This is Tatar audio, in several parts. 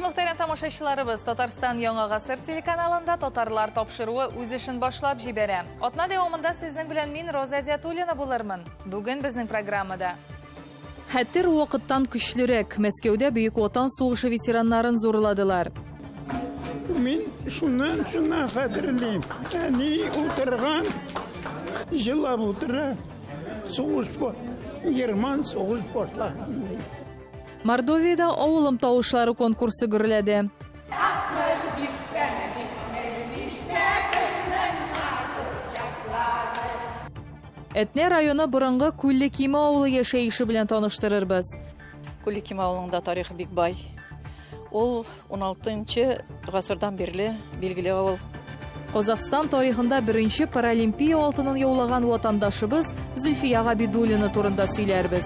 мөхтәрәм тамашачыларыбыз, Татарстан Яңа гасыр телеканалында Татарлар тапшыруы үз эшен башлап җибәрә. Атна дәвамында сезнең белән мин Роза Әдиатуллина булырмын. Бүген безнең программада Хәтер вакыттан көчлерәк. Мәскәүдә Бөек Ватан сугышы ветераннарын зурладылар. Мин шуннан шуннан хәтерлим. Әни утырган, җылап утыра. Сугыш Герман сугыш башлаган ди. Мордовиядә Авылым тавышлары конкурсы гөрләде. Әтнә районы борынгы Күлле Киме авылы яшәеше белән таныштырырбыз. Күлле Киме авылының да тарихы бик бай. Ул 16 гасырдан бирле билгеле авыл. Казахстан тарихында беренче паралимпия алтынын яулаган ватандашыбыз Зөлфия Габидуллина турында сөйләрбез.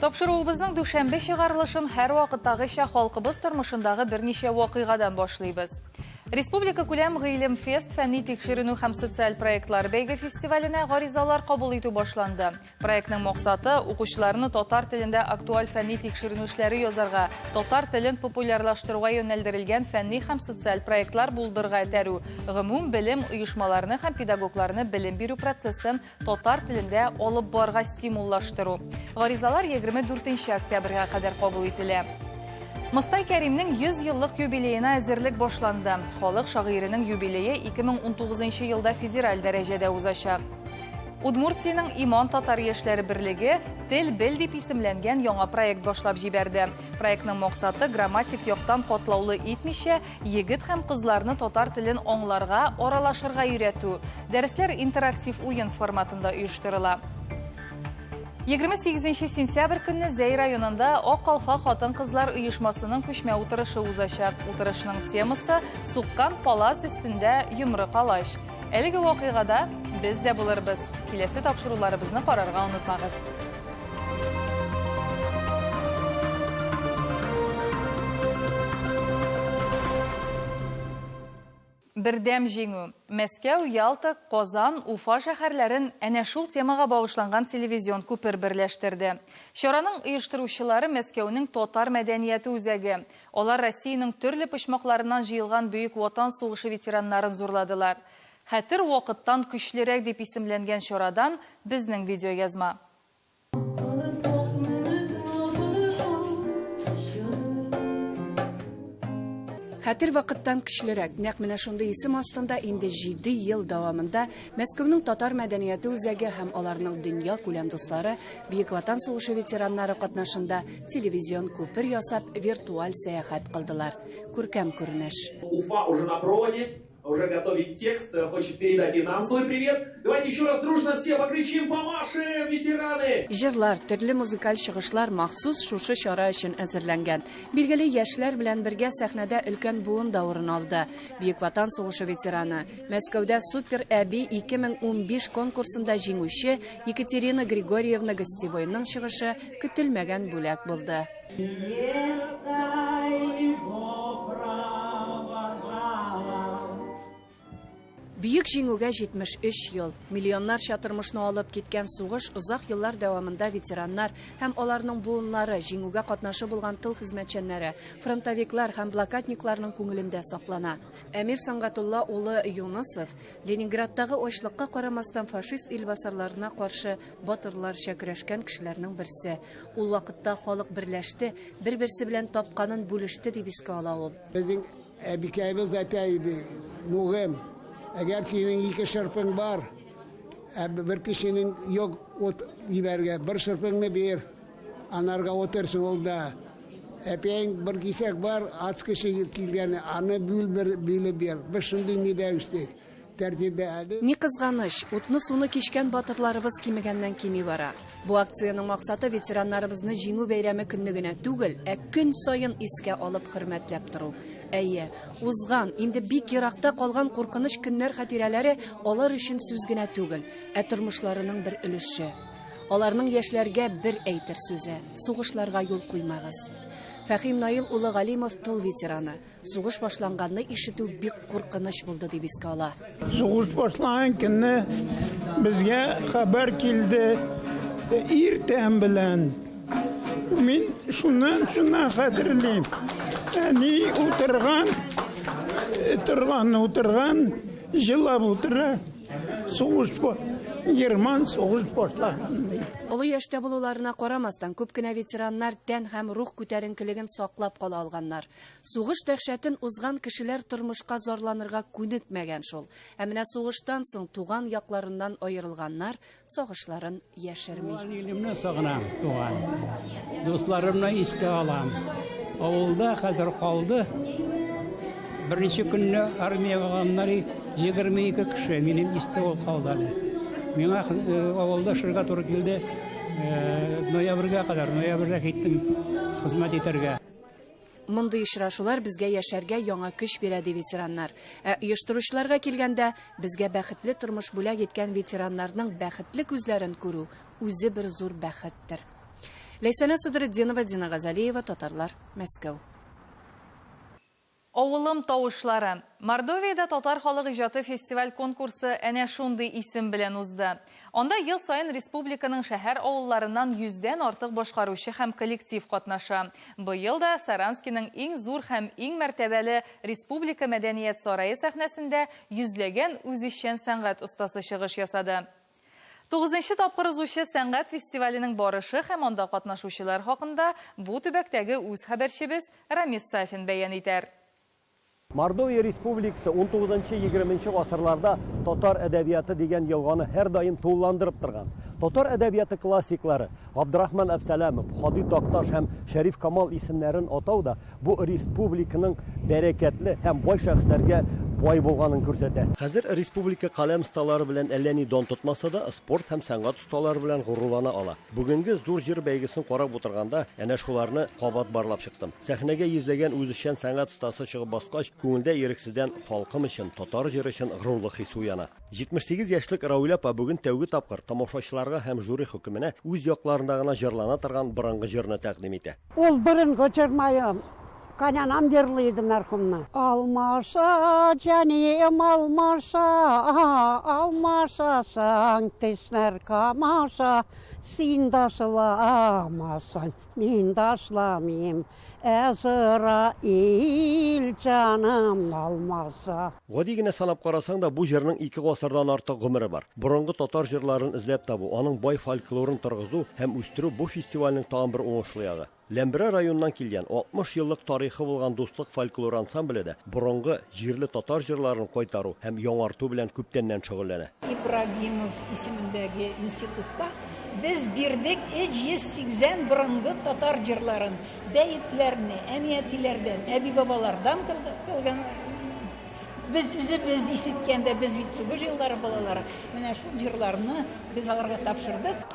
Тапшыруыбызның дүшәмбе чыгарылышын һәрвакыттагыча халкыбыз тормышындагы берничә вакыйгадан башлыйбыз. Республика күләм Гыйлем фест фәнни тикшеренү һәм социаль проектлар бәйге фестиваленә гаризалар кабул итү башланды. Проектның максаты, укучыларны татар телендә актуаль фәнни тикшеренү эшләре язарга, татар телен популярлаштыруга юнәлдерелгән фәнни һәм социаль проектлар булдырырга этәрү, гомум белем оешмаларны һәм педагогларны белем бирү процессын татар телендә алып барырга стимуллаштыру. Гаризалар 24 октябрьгә кадәр кабул ителә. Мостай Кәримнең 100 еллык юбилеена әзерлек башланды. Халык шагыйренең юбилее 2019 елда федераль дәрәҗәдә узачак. Удмуртиянең Иман татар яшьләре берлеге Тел бел дип исемләнгән яңа проект башлап җибәрде. Проектның максаты грамматик яктан катлаулы итмичә, егет һәм кызларны татар телен аңларга, аралашырга өйрәтү. Дәресләр интерактив уен форматында оештырыла. 28 сентябрь көнне Зәй районында Ак калфак хатын-кызлар оешмасының күчмә утырышы узачак. Утырышның темасы Суккан палас өстендә йомры калач. Әлеге вакыйгада без дә булырбыз. Киләсе тапшыруларыбызны карарга онытмагыз. Бердәм җиңү. Мәскәү, Ялта, Казан, Уфа шәһәрләрен әнә шул темага багышланган телевизион күпер берләштерде. Чараның оештыручылары Мәскәүнең татар мәдәнияте үзәге. Алар Россиянең төрле почмакларыннан җыелган Бөек Ватан сугышы ветераннарын зурладылар. Хәтер вакыттан көчлерәк дип исемләнгән чарадан безнең видеоязма. Хәтер вакыттан көчлерәк. Нәкъ менә шундый исем астында инде 7 ел дәвамында Мәскәүнең татар мәдәнияте үзәге һәм аларның дөнья күләм дуслары Бөек Ватан сугышы ветераннары катнашында телевизион күпер ясап виртуаль сәяхәт кылдылар. Күркәм күренеш. Уфа уже на проводе уже готовит текст, хочет передать и нам свой привет. Давайте еще раз дружно все покричим, помашем, ветераны! Җырлар, төрле музыкаль чыгышлар махсус шушы чара өчен әзерләнгән. Билгеле, яшьләр белән бергә сәхнәдә өлкән буын да урын алды. Бөек Ватан сугышы ветераны, Мәскәүдә Супер әби 2015 конкурсында җиңүче Екатерина Григорьевна Гостевойның чыгышы көтелмәгән бүләк булды. Бөек Җиңүгә 73 ел. Миллионнарча тормышны алып киткән сугыш озак еллар дәвамында ветераннар һәм аларның буыннары, җиңүгә катнашы булган тыл хезмәтчәннәре, фронтовиклар һәм блокадникларның күңелендә саклана. Әмир Сангатулла улы Юнысов Ленинградтагы ачлыкка карамастан фашист илбасарларына каршы батырларча көрәшкән кешеләрнең берсе. Ул вакытта халык берләште, бер-берсе белән тапканын бүлеште, дип искә ала ул. Безнең әбикәебез әйтә иде, Нугым, әгәр синең ике шырпың бар, ә бер кешенең юк ут җибәргә, бер шырпыңны бир, анарга отырсың ул да. Әпәең бер кисәк бар, ац кеше килгәне, аны бүл бер бүлеп бир. Без шундый нидә үстек. Тәртиптә әле. Ни кызганыч, утны-суны кичкән батырларыбыз кимегәннән-кими бара. Бу акциянең максаты ветераннарыбызны Җиңү бәйрәме көнне генә түгел, ә көн саен искә алып, хөрмәтләп тору. Әйе, узган, инде бик еракта калган куркыныч көннәр хатирәләре алар өчен сүз генә түгел, ә тормышларының бер өлеше. Аларның яшьләргә бер әйтер сүзе, сугышларга юл куймагыз. Фәхим Наил улы Галимов тыл ветераны. Сугыш башланганны ишетү бик куркыныч булды, дип искә ала. Сугыш башланган көнне безгә хәбәр килде иртән белән. Мин шуннан шуннан хәтерлим. Әни утырган, торган, утырган, җылап утыра. Сугыш Герман сугыш башлаган ди. Олы яшьтә булуларына карамастан, күп кенә ветераннар тән һәм рух күтәренкелеген саклап кала алганнар. Сугыш дәһшәтен узган кешеләр тормышка зарланырга күнекмәгән шул. Ә менә сугыштан соң туган якларыннан аерылганнар сагышларын яшерми. Туган илемне сагынам, туган. Дусларымны искә алам. Авылда хәзер калды. Беренче көнне армиягә алганнар 22 кеше, минем истә ул калды әле. Миңа авылда эшләргә туры килде. Ноябрьгә кадәр, ноябрьдә киттем хезмәт итәргә. Мондый очрашулар безгә яшәргә яңа көч бирә, ди ветераннар. Ә оештыручыларга килгәндә, безгә бәхетле тормыш бүләк иткән ветераннарның бәхетле күзләрен күрү үзе бер зур бәхеттер. Ләйсәнә Садретдинова, Дина Газалиева, Татарлар, Мәскәү. Авылым тавышлары. Мордовиядә татар халык иҗаты фестиваль-конкурсы әнә шундый исем белән узды. Анда ел саен республиканың шәһәр-авылларыннан йөздән артык башкаручы һәм коллектив катнаша. Быел да Саранскиның иң зур һәм иң мәртәбәле Республика мәдәният сарае сәхнәсендә йөзләгән үзешчән сәнгать остасы чыгыш ясады. Тугызынчы тапкыр узучы сәнгать фестиваленең барышы һәм анда катнашучылар хакында бу төбәктәге үз хәбәрчебез Рамис Сафин бәян итәр. Мордовия Республикасы унтугызынчы-егерменче гасырларда татар әдәбияты дигән елганы һәрдаим тулыландырып торган. Татар әдәбияты классиклары Габдрахман Әбсәләмов, Һади Такташ һәм Шәриф Камал исемнәрен атау да бу республиканың бәрәкәтле һәм бай шәхесләргә бай булганын күрсәтә. Хәзер республика каләм осталары белән әллә ни дан тотмаса да, спорт һәм сәнгать осталары белән горурлана ала. Бүгенге зур җыр бәйгесен карап утырганда, әнә шуларны кабат барлап чыктым. Сәхнәгә йөзләгән үзешчән сәнгать остасы чыгып баскач, күңелдә ирексездән халкым өчен, татар җыры өчен горурлык хисе уяна. 78 яшьлек Равилә апа бүген тәүге тапкыр тамашачыларга һәм жюри хөкеменә үз якларында гына җырлана торган борынгы җырны тәкъдим итә. Ул борынгы җыр моем. Канянам җырлый иде мәрхүмне. Алмаша, җанием, алмаша, алмашасың, тешләр камаша, син дашламасаң, мин дашламыйм, Әзраил җаным алмаса. Гади генә санап карасаң да, бу җырның ике гасырдан артык гомере бар. Борынгы татар җырларын эзләп табу, аның бай фольклорын торгызу һәм үстерү бу фестивальнең тагын бер уңышлы ягы. Ләмберә районыннан килгән, 60 еллык тарихы булган Дуслык фольклор ансамбле дә борынгы, җирле татар җырларын кайтару һәм яңарту белән күптәннән шөгыльләнә. Ибрагимов исемендәге институтка без бирдек 380 борынгы татар җырларын, бәетләрне, әни-әтиләрдән, әби-бабалардан калган, без үзебез ишеткәндә, без бит сугыш еллары балалары, менә шул җырларны без аларга тапшырдык.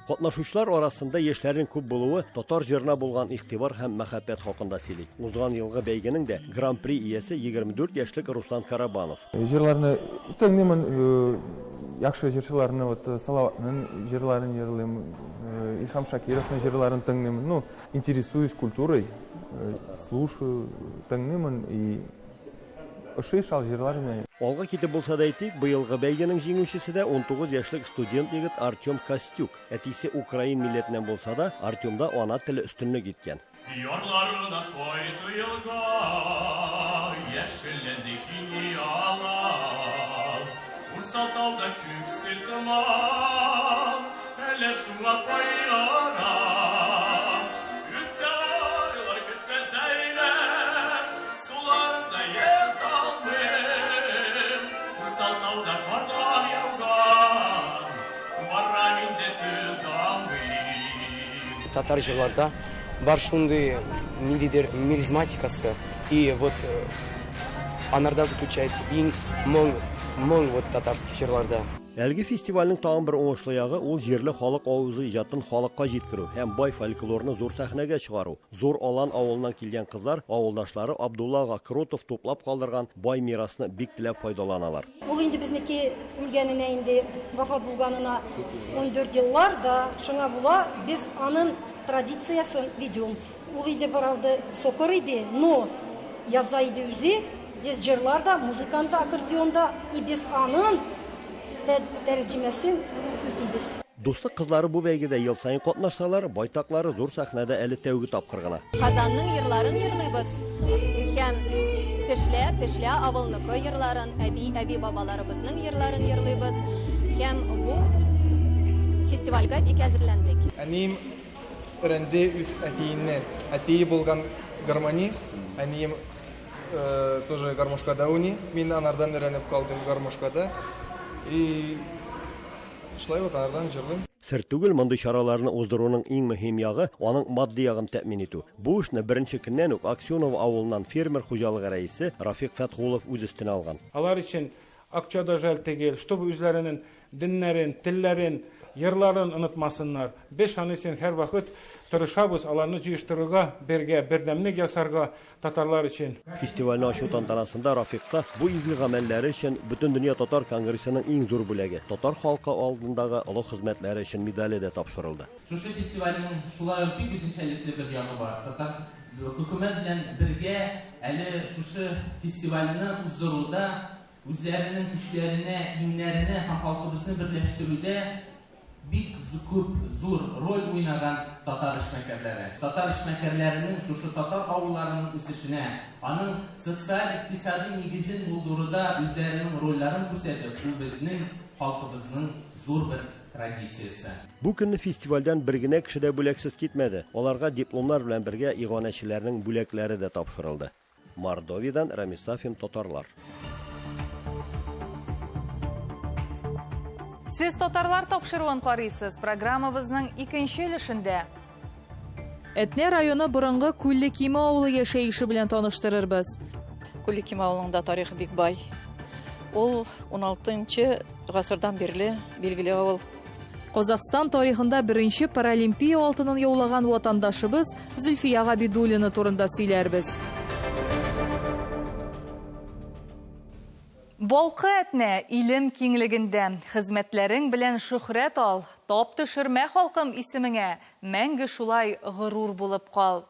Катнашучылар арасында яшьләрнең күп булуы татар җырына булган игътибар һәм мәхәббәт хакында сөйли. Узган елгы бәйгенең дә Гран-при иясе 24 яшьлек Руслан Карабанов. Җырларны тыңлыймын, яхшы җырчыларны, вот Салаватның җырларын җырлыйм, Илһам Шакировның җырларын тыңлыйм. Ну, интересуюсь культурой, слушаю, тыңлыймын и ошый шал җырлар миңа. Алга китеп булса да әйтик, быелгы бәйгенең җиңүчесе дә 19 яшьлек студент егет Артем Костюк. Әтисе украин милләтеннән булса да, Артемда ана теле өстенлек иткән. Ярларына кайту елга, Яшелләнде киң алан. Урсал тауда күксел томан, Әллә шуңа кайгырам. Үтә айлар, көтә зәйләр, Суларында йөзә алмыйм. Урсал тауда карлар яуган, Барам инде түзә алмыйм. Татар җырларда бар шундый ниндидер мелизматикасы, и вот анарда заключается иң моң, моң вот татарский җырларда. Әлеге фестивальнең тагын бер уңышлы ягы, ул җирле халык авызы иҗатын халыкка җиткерү һәм бай фольклорны зур сәхнәгә чыгару. Зур Алан авылыннан килгән кызлар авылдашлары Абдулла ага Крутов туплап калдырган бай мирасны бик теләп файдаланалар. Ул инде безнеке үлгәненә инде вафат булганына 14 еллар да, шуңа була без анын традициясен ведем. Ул иде правда сокыр иде, но яза иде үзе, без җырлар да, музыканы да аккордеонда и без анын тәрҗемәсен үтибез. Дуслык кызлары бу бәйгедә ел саен катнашсалар, байтаклары зур сәхнәдә әле тәүге тапкыр гына. Казанның йырларын йырлыйбыз. Һәм Пешлә, Пешлә авылныкы йырларын, әби, әби-бабаларыбызның йырларын йырлыйбыз. Һәм бу фестивальгә бик әзерләндек. Әнием өйрәнде үз әтиеннән. Әтие булган гармонист, әнием тоже гармошкада уйный. Мин анардан өйрәнеп калдым гармошкада. И шулай вот анардан җырлыйм. Сер түгел, мондый чараларны уздыруның иң мөһим ягы, аның матди ягын тәэмин итү. Бу эшне беренче көннән үк Аксеново авылыннан фермер хуҗалыгы рәисе Рафик Фәтхулов үз өстенә алган. Алар өчен акча да жәл түгел, чтобы үзләренең Деннәрен, телләрен, йырларын онытмасыннар. Без шаның өчен һәрвакыт тырышабыз аларны җыештырырга, бергә бердәмлек ясарга татарлар өчен. Фестивальне ачу тантанасында Рафикка бу изге гамәлләре өчен Бөтендөнья татар конгрессының иң зур бүләге, Татар халкы алдындагы олы хезмәтләре өчен медале дә тапшырылды. Шушы фестивальнең шулай ук бик үзенчәлекле бер ягы бар, татар хөкүмәт белән бергә әле шушы фестивальне уздыруда Үзләренең көчләренә, иңнәренә һәм халкыбызны берләштерүдә бик күп зур роль уйнаган татар эшмәкәрләре. Татар эшмәкәрләренең шушы татар авылларының үсешенә, аның социаль-икътисади нигезен булдыруда үзләренең рольләрен күрсәтеп, ул безнең халкыбызның зур бер традициясе. Бу көнне фестивальдән бер генә кеше дә бүләксез китмәде. Аларга дипломнар белән бергә иганәчеләрнең бүләкләре дә тапшырылды. Мордовиядән Рамис Сафин, Татарлар. Сез татарлар тапшыруын карыйсыз. Программабызның икенче өлешендә Әтнә районы борынгы Күлле Киме авылы яшәеше белән таныштырырбыз. Күлле Киме авылының да тарихы бик бай. Ул 16 гасырдан бирле билгеле авыл. Казахстан тарихында беренче Паралимпия алтынын яулаган ватандашыбыз Зөлфия Габидуллина турында сөйләрбез. Балкы Әтнә, илем киңлегендә, Хезмәтләрең белән шөһрәт ал, Тап төшермә халкым исемеңә, Мәңге шулай горур булып кал.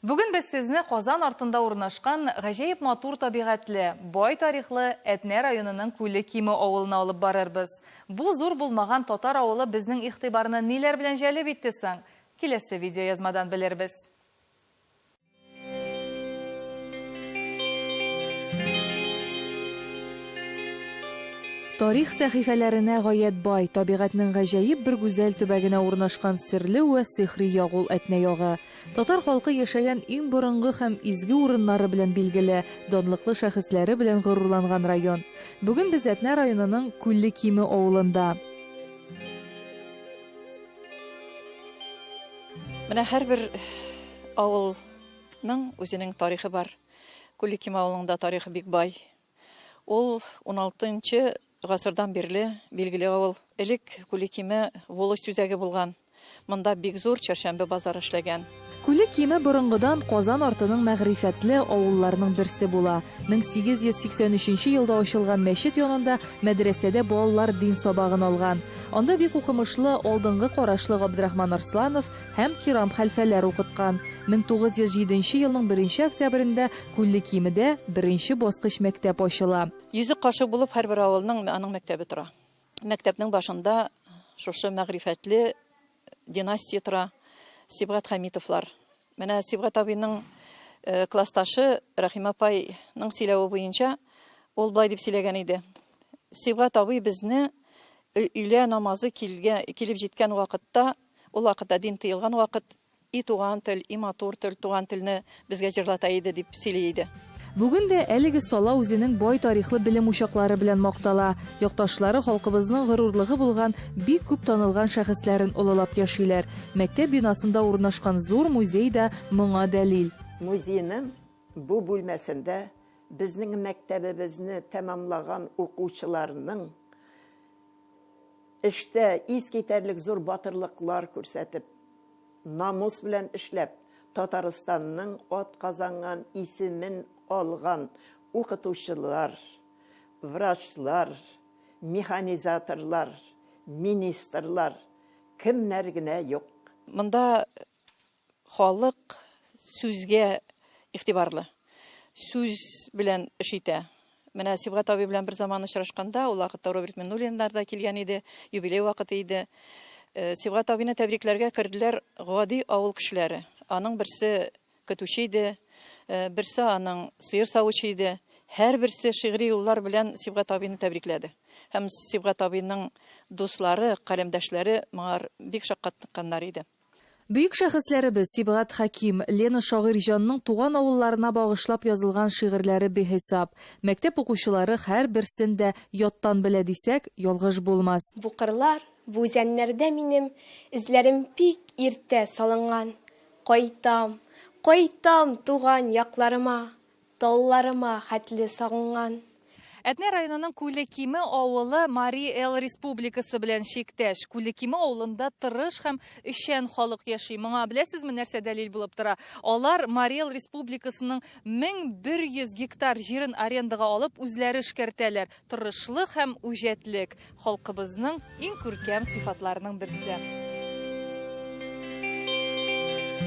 Бүген без сезне Казан артында урнашкан гаҗәеп матур табигатьле, бай тарихлы Әтнә районының Күле Киме авылына алып барырбыз. Бу зур булмаган татар авылы безнең игътибарны ниләр белән җәлеп итте соң? Киләсе видеоязмадан белербез. Тарих сәхифәләренә гаять бай, табигатьнең гаҗәеп бер гүзәл төбәгенә урнашкан серле вә сихри як ул Әтнә ягы. Татар халкы яшәгән иң борынгы һәм изге урыннары белән билгеле, данлыклы шәхесләре белән горурланган район. Бүген без Әтнә районының Күлле Киме авылында. Менә һәрбер авылның үзенең тарихы бар. Күлле Киме авылының да тарихы бик бай. Ул уналтынчы гасырдан бирле билгеле авыл. Элек Күлекиме волость үзәге булган. Монда бик зур чәршәмбе базары эшләгән. Күлекиме борынгыдан Казан артының мәгърифәтле авылларының берсе була. 1883 нче елда ачылган мәчет янында мәдрәсәдә балалар дин сабагын алган. Анда бик укымышлы, алдынгы карашлы Габдрахман Арсланов һәм Кирам хәлфәләр укыткан. 1907 нче елның беренче октябрендә Күлле Кимедә беренче баскыч мәктәп ачыла. Йөзек кашы булып һәрбер авылның аның мәктәбе тора. Мәктәпнең башында шушы мәгърифәтле династия тора, Сибгат Хәмитовлар. Менә Сибгат абыйның классташы Рәхимә апайның сөйләве буенча, ул болай дип сөйләгән иде. Сибгат абый безне өйлә намазы килеп җиткән вакытта, ул вакытта дин тыелган вакыт, И туган тел, и матур тел, туган телне безгә җырлата иде, дип сөйли иде. Бүген дә әлеге сала үзенең бай тарихлы белем учаклары белән мактала. Якташлары халкыбызның горурлыгы булган бик күп танылган шәхесләрен олылап яшиләр. Мәктәп бинасында урнашкан зур музей да моңа дәлил. Музейның бу бүлмәсендә безнең мәктәбебезне тәмамлаган укучыларның эштә искитәрлек зур батырлыклар күрсәтеп, намус белән эшләп, Татарстанның атказанган исемен алган укытучылар, врачлар, механизаторлар, министрлар, кемнәр генә юк. Монда Халык сүзгә игътибарлы. Сүз белән эш итә. Менә Сибгат абый белән бер заман очрашканда, ул вакытта Роберт Миннуллиннар да килгән иде, юбилей вакыты иде. Э, Сибгат абыйны тәбрикләргә керделәр гади авыл кешеләре. Аның берсе көтүче иде, э, берсе аның сыер савучы иде. Һәрберсе шигъри юллар белән Сибгат абыйны тәбрикләде. Һәм Сибгат абыйның дуслары, каләмдәшләре моңар бик шаккатканнар иде. Бөек шәхесләребез Сибгат Хәким, Лена Шагыйрьҗанның туган авылларына багышлап язылган шигырьләре бихисап. Мәктәп укучылары һәрберсен дә яттан белә дисәк, ялгыш булмас. Бу кырлар, бу үзәннәрдә минем эзләрем бик иртә салынган. Кайтам, кайтам туган якларыма, Талларыма хәтле сагынган. Әтнә районының Күлекиме авылы Мари Эл республикасы белән чиктәш. Күлекиме авылында тырыш һәм эшчән халык яши. Моңа беләсезме нәрсә дәлил булып тора? Алар Мари Эл республикасының 1100 гектар җирен арендага алып, үзләре эшкәртәләр. Тырышлык һәм үҗәтлек, халкыбызның иң күркәм сыйфатларының берсе.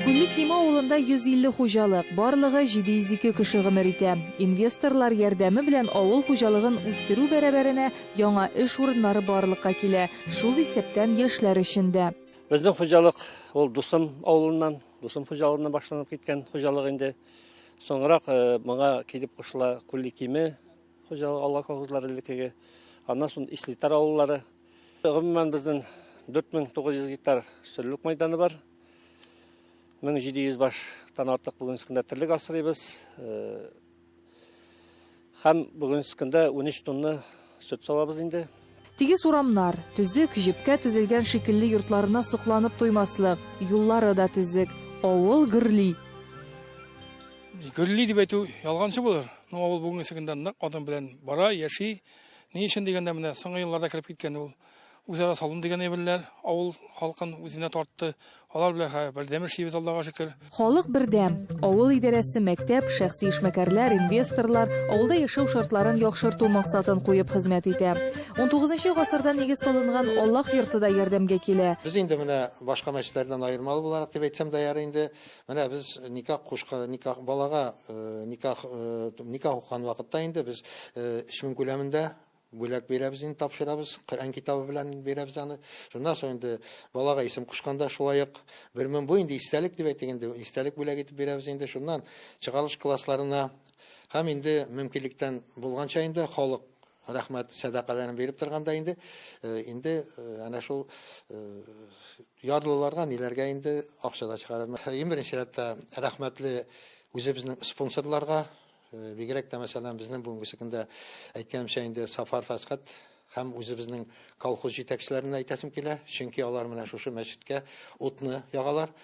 Күлле Киме авылында 150 хуҗалык, барлыгы 702 кеше гомер итә. Инвесторлар ярдәме белән авыл хуҗалыгын үстерү бәрабәренә яңа эш урыннары барлыкка килә, шул исәптән яшьләр өчен дә. Безнең хуҗалык ул Дусым авылыннан, Дусым хуҗалыгыннан башланып киткән хуҗалык инде. Соңрак моңа килеп кушыла Күлле Киме Хуҗалык Алла колхозлары элеккеге. Аннан соң Ислитар авыллары. Гомумән безнең 4900 гектар сөрлек майданы бар. 1700 баштан артык бүгенге көндә терлек асрыйбыз. Э, һәм бүгенге көндә 13 тонна сөт савабыз инде. Тигез урамнар, төзек, җепкә тезелгән шикелле йортларына сокланып туймаслык, юллары да төзек. Авыл гөрли. Гөрли дип әйтү ялганчы булыр. Ну, авыл бүгенге көндә нык адым белән бара, яши. Ни өчен дигәндә, менә соңгы елларда кереп киткән ул үзара салым дигән әйберләр авыл халкын үзенә тартты. Алар белән хәзер бердәм эшлибез, Аллага шөкер. Халык бердәм. Авыл идарәсе, мәктәп, шәхси эшмәкәрләр, инвесторлар авылда яшәү шартларын яхшырту максатын куеп хезмәт итә. Унтугызынчы гасырда нигез салынган Аллаһ йорты да ярдәмгә килә. Без инде менә башка мәчетләрдән аермалы буларак дип әйтсәм дә ярый инде, Менә без никах кушкан, никах балага никах никах укыган вакытта инде без 3000 күләмендә бүләк бирәбез инде, тапшырабыз, Коръән китабы белән бирәбез аны. Шуннан соң инде балага исем кушканда шулай ук 1000 бу инде истәлек дип әйтик инде, истәлек бүләк итеп бирәбез инде. Шуннан чыгарылыш классларына һәм инде мөмкинлектән булганча инде халык рәхмәт сәдакаларын биреп торганда инде инде әнә шул Ярлыларга ниләргә инде акча да чыгарып. Иң беренче рәттә рәхмәтле үзебезнең спонсорларга, бигрәк тә мәсәлән безнең бүгенге көндә әйткәнемчә инде Сафар Фәсхәт һәм үзебезнең колхоз җитәкчеләренә әйтәсем килә, чөнки алар менә шушы мәчеткә утны ягалар.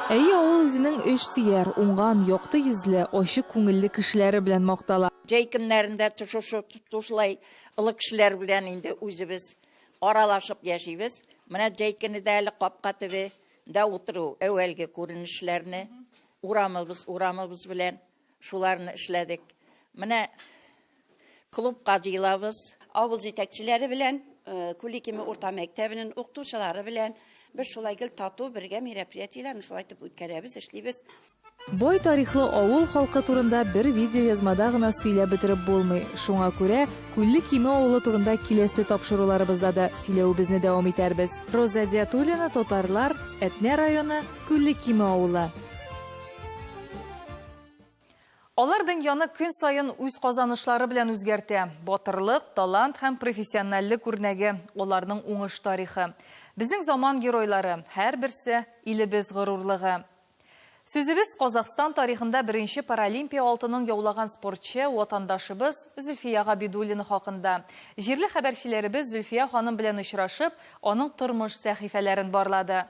Әйе, авыл үзенең эш сөяр, уңган, якты йөзле, ачык күңелле кешеләре белән мактала. Җәй көннәрендә шушы шушылай олы кешеләр белән инде үзебез аралашып яшибез. Менә җәй көне дә әле капка төбе дә утыру әүвәлге күренешләрне урамыбыз урамыбыз белән шуларны эшләдек. Менә клубка җыелабыз. Авыл җитәкчеләре белән, э, Күликиме урта мәктәбенең укытучылары белән без шулай гел тату бергә мероприятиеләрне шулай итеп үткәрәбез, эшлибез. Бай тарихлы авыл халкы турында бер видеоязмада гына сөйләп бетереп булмый. Шуңа күрә Күлле Киме авылы турында киләсе тапшыруларыбызда да сөйләвебезне дәвам итәрбез. Роза Диатуллина, Татарлар, Әтнә районы, Күлле Киме авылы. Алар дөньяны көн саен үз казанышлары белән үзгәртә. Батырлык, талант һәм профессиональлек үрнәге, аларның уңыш тарихы. Безнең заман геройлары, һәрберсе, илебез горурлыгы. Сүзебез Казахстан тарихында беренче Паралимпия алтынын яулаган спортчы, ватандашыбыз Зөлфия Габидуллина хакында. Җирле хәбәрчеләребез Зөлфия ханым белән очрашып, аның тормыш сәхифәләрен барлады.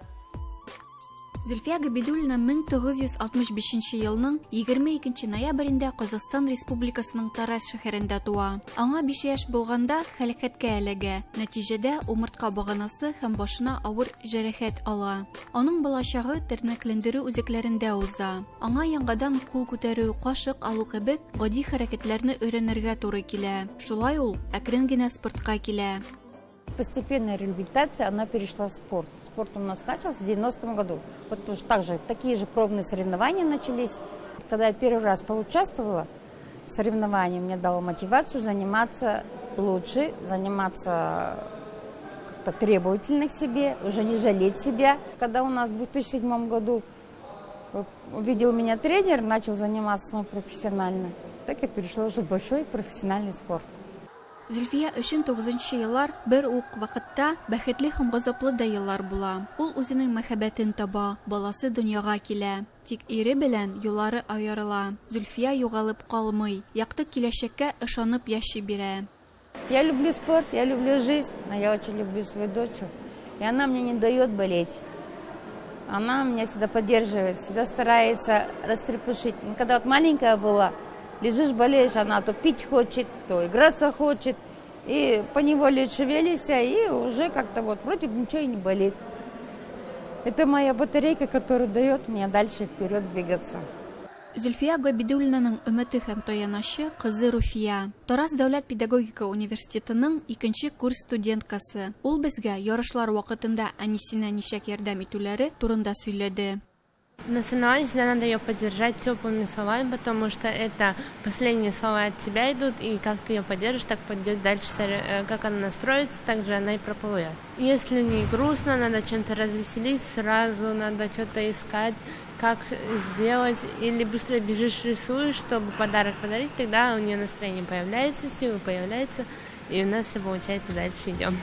Зөлфия Габидуллина 1965 елның 22 ноябрендә Казахстан Республикасының Тараз шәһәрендә туа. Аңа 5 яшь булганда һәлакәткә эләгә. Нәтиҗәдә умыртка баганасы һәм башына авыр җәрәхәт ала. Аның балачагы тернәкләндерү үзәкләрендә уза. Аңа яңадан кул күтәрү, кашык алу кебек гади хәрәкәтләрне өйрәнергә туры килә. Шулай ул әкрен генә спортка килә. Постепенная реабилитация, она перешла в спорт. Спорт у нас начался в 90-м году. Вот уж так же, такие же пробные соревнования начались. Когда я первый раз поучаствовала в соревновании, мне дало мотивацию заниматься лучше, заниматься как-то требовательно к себе, уже не жалеть себя. Когда у нас в 2007 году увидел меня тренер, начал заниматься профессионально, так я перешла уже в большой профессиональный спорт. Зөлфия өчен тугызынчы еллар бер үк вакытта бәхетле һәм газаплы да еллар була. Ул үзенең мәхәббәтен таба, баласы дөньяга килә. Тик ире белән юллары аерыла. Зөлфия югалып калмый, якты киләчәккә ышанып яши бирә. Я люблю спорт, я люблю жизнь, но я очень люблю свою дочь. И она мне не дает болеть. Она меня всегда поддерживает, всегда старается растрепушить. Когда вот маленькая была, лежишь, болеешь, она то пить хочет, то играться хочет. И поневоле шевелишься, и уже как-то вот вроде бы ничего и не болит. Это моя батарейка, которая дает мне дальше вперед двигаться. Зөлфия Габидуллинаның өмете һәм таяначы кызы Руфия. Тараз дәүләт педагогика университетының икенче курс студенткасы. Ул безгә ярышлар вакытында әнисенә ничек ярдәм итүләре турында сөйләде. На соревнованиях всегда надо ее поддержать теплыми словами, потому что это последние слова от тебя идут, и как ты ее поддержишь, так пойдет дальше, как она настроится, так же она и проплывет. Если у нее грустно, надо чем-то развеселить, сразу надо что-то искать, как сделать, или быстро бежишь, рисуешь, чтобы подарок подарить, тогда у нее настроение появляется, силы появляются, и у нас все получается, дальше идем.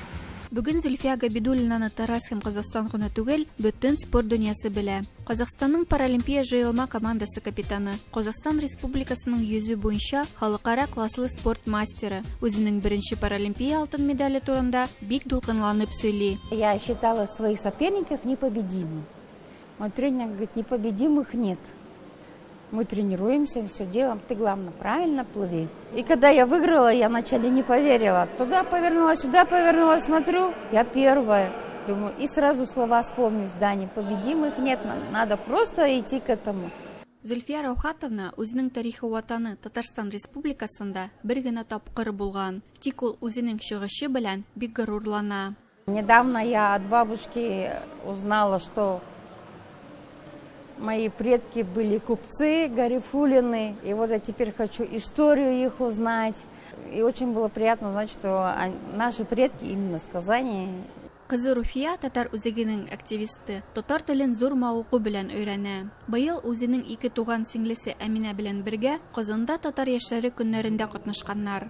Бүген Зөлфия Габидуллинаны Тараз һәм Казахстан гына түгел, бөтен спорт дөньясы белә. Казахстанның паралимпия җыелма командасы капитаны, Казахстан Республикасының йөзү буенча халыкара класслы спорт мастеры, үзенең беренче паралимпия алтын медале турында бик дулкынланып сөйли. Я считала своих соперников непобедимыми. Мой тренер говорит, непобедимых нет. Мы тренируемся, все делаем, ты, главное, правильно плыви. И когда я выиграла, я вначале не поверила. Туда повернула, сюда повернула, смотрю, я первая. Думаю, и сразу слова вспомнить, да, непобедимых нет, надо просто идти к этому. Зөлфия Раухатовна үзенең тарихи ватаны Татарстан Республикасында бер генә тапкыр булган. Тик ул үзенең чыгышы белән бик горурлана. Недавно я от бабушки узнала, что мои предки были купцы Гарифуллины, и вот я теперь хочу историю их узнать. И очень было приятно узнать, что наши предки именно с Казани. Кызы Руфия татар үзәгенең активисты, татар телен зур мавыгу белән өйрәнә. Быел үзенең ике туган сеңлесе Әминә белән бергә Казанда татар яшьләре көннәрендә катнашканнар.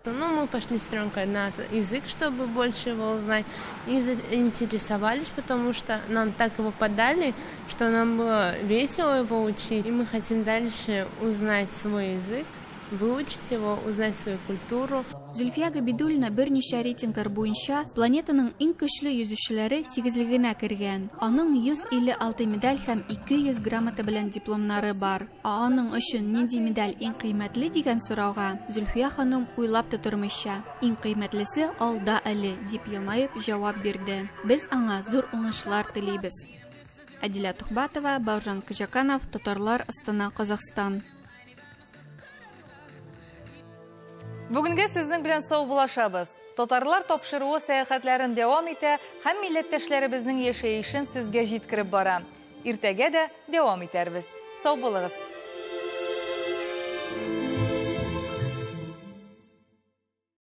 Мы пошли с сестренкой на язык, чтобы больше его узнать, и заинтересовались, потому что нам так его подали, что нам было весело его учить, и мы хотим дальше узнать свой язык, выучить его, узнать свою культуру. Зөлфия Габидуллина берничә рейтинглар буенча планетаның иң көчле йөзүчеләре сигезлегенә кергән. Аның 156 медаль һәм 200 грамота белән дипломнары бар. Ә аның өчен нинди медаль иң кыйммәтле дигән сорауга Зөлфия ханым уйлап та тормыйча, иң кыйммәтлесе алда әле, дип елмаеп җавап бирде. Без аңа зур уңышлар телибез. Әдилә Тухбатова, Бауыржан Кыжаканов, Татарлар, Астана, Казахстан. Бүгенгә сезнең белән саубуллашабыз. Татарлар тапшыруы сәяхәтләрен дәвам итә һәм милләттәшләребезнең яшәешен сезгә җиткереп бара. Иртәгә дә дәвам итәрбез. Сау булыгыз.